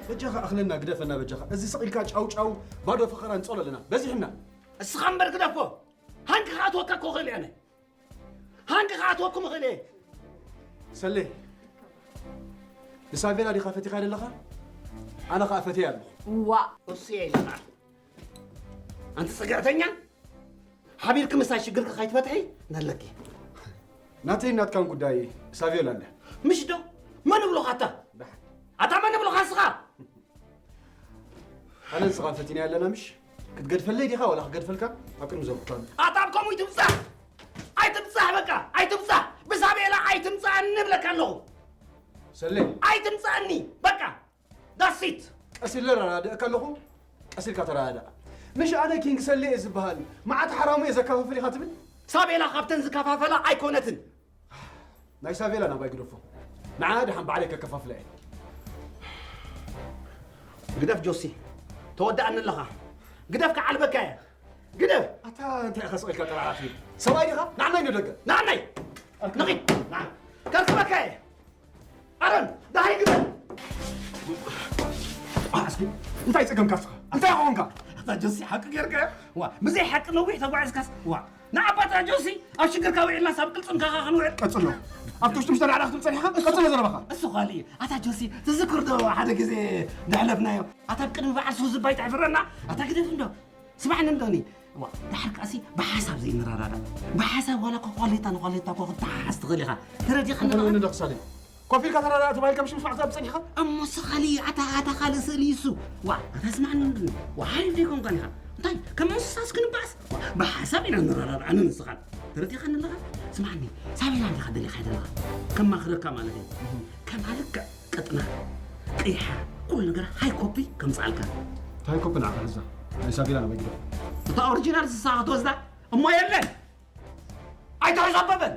በጃኻ ኣኽለና ግደፈና በጃኻ። እዚ ስቕ ኢልካ ጫው ጫው ባዶ ፈኸራ ንጸሎ ኣለና። በዚሕና። እስኻ እምበር ግደፎ። ሃንቂ ክኣትወካ እኮ እኽእል እየ ኣነ። ሃንቂ ክኣትወኩም እኽእል እየ። ሰሌ፣ ንሳቬላ ዲኻ ፈቲኻ ዘለኻ? ኣነ ኸኣ ፈትየ ኣለኹ። ዋ እሱ እየ ኢለኻ። ኣንቲ ጽግዕተኛ፣ ሓቢርኪ ምሳይ ሽግርኪ ከይትፈትሒ ነለኪ። ናተይን ናትካን ጉዳይ ሳቬላ ኣለ። ምሽ ዶ? መን እብሎኻ ኣታ? ኣታ መን እብሎኻ ንስኻ? ኣነ ንስኻ ፈቲና ኣለና ምሽ? ክትገድፈለይ ዲኻ ወላ ክገድፈልካ? ኣብ ቅድሚ ዘብኩካ ኣሎ። ኣታ ኣብ ከምኡ ይትብጻሕ። ኣይትብጻሕ በቃ፣ ኣይትብጻሕ። ብሳቤላ ኣይትምጻእኒ እብለካ ኣለኹ። ሰሌ። ኣይትምጻእኒ በቃ። ዳሲት። ቀስ ኢለ ረዳድእካ ኣለኹ። ቀስ ኢልካ ተረዳዳእ። ምሽ ኣነ ኪንግ ሰሌ እየ ዝበሃል። መዓት ሓራሙ እየ ዘከፋፍል ኢኻ ትብል? ሳቤላ ካብተን ዝከፋፈላ ኣይኮነትን። ናይ ሳቬላ ናባይ ግደፎ። ንዓ ደሓን ባዕለይ ከከፋፍላ እየ። ግደፍ ጆሲ፣ ተወዳእኒ ኣለኻ። ግደፍ ክዓልበካ እየ። ግደፍ። ኣታ እንታይ ኢኻ ስቕ ኢልካ ጠራራፊ? ሰብኣይ ዲኻ? ንዓናይ ንደገ። ንዓናይ። ንኺድ። ንዓ። ከርክበካ እየ። ኣረን፣ ደሃይ ግደፍ። ኣስኪ፣ እንታይ ጸገምካ እስኻ? እንታይ ኾንካ? ኣታ ጆሲ ሓቂ ጌርካዮ? ዋ፣ ብዘይ ሓቂ ነዊሕ ተጓዒዝካስ? ዋ፣ ንዓባታ ጆሲ ኣብ ሽግርካ ውዒልናስ ኣብ ቅልጽምካ ኸ ክንውዕል? ቀጽሎ። ኣብ ትሽቱም ዝተዳዕዳ ክትብል ጸኒሕካ? ቀጽሎ ዘረባኻ። እሱ ኻሊ፣ ኣታ ጆሲ፣ ትዝክር ዶ ሓደ ግዜ ዘሕለፍናዮ? ኣታ ኣብ ቅድሚ በዓል ሱዚ ባይ ተሕፍረና? ኣታ ግደፍ እንዶ። ስማዕኒ እንዶኒ። ዋ፣ ድሓር ከኣሲ ብሓሳብ ዘይንረዳዳእ። ብሓሳብ ዋላ እኮ ኳሌታ ንኳሌታ እኮ ክትተሓሓዝ ትኽእል ኢኻ። ተረዲኻኒ ዶ? ንደኽሳለይ። ኮፍ ኢልካ ተረዳእ ተባሂልካ ምሽ ምስማዕ ክሳብ ጸኒሕካ? እሞ እሱ ኻሊ ኣታ ኣታ ካልእ ስእሊ እዩ እሱ። ዋ፣ ኣታ ስማዕኒ እንዶኒ። ዋ፣ ሓሪፍ ዘይኮንካን ኢኻ። እንታይ ከም እንስሳስ ክንበኣስ? ዋ፣ ብሓሳብ ኢና ንረዳዳእ ኣነ ንስኻን። ተረዲኻኒ ኣለኻ? ስማዕኒ፣ ሳቤላ እንዲኻ ደሊኻ ዘለኻ። ከማኽረካ ማለት እዩ። ከማልካ ቀጥና ቀይሓ ኩሉ ነገር ሃይ ኮፒ ከምጽኣልካ። እንታይ ኮፒ ንዓኻ ሕዛ? ናይ ሳቤላ ናባይ ግደፍ። እታ ኦሪጂናል ስሳ ክትወስዳ እሞ የለን። ኣይትሕዞ ኣበበን።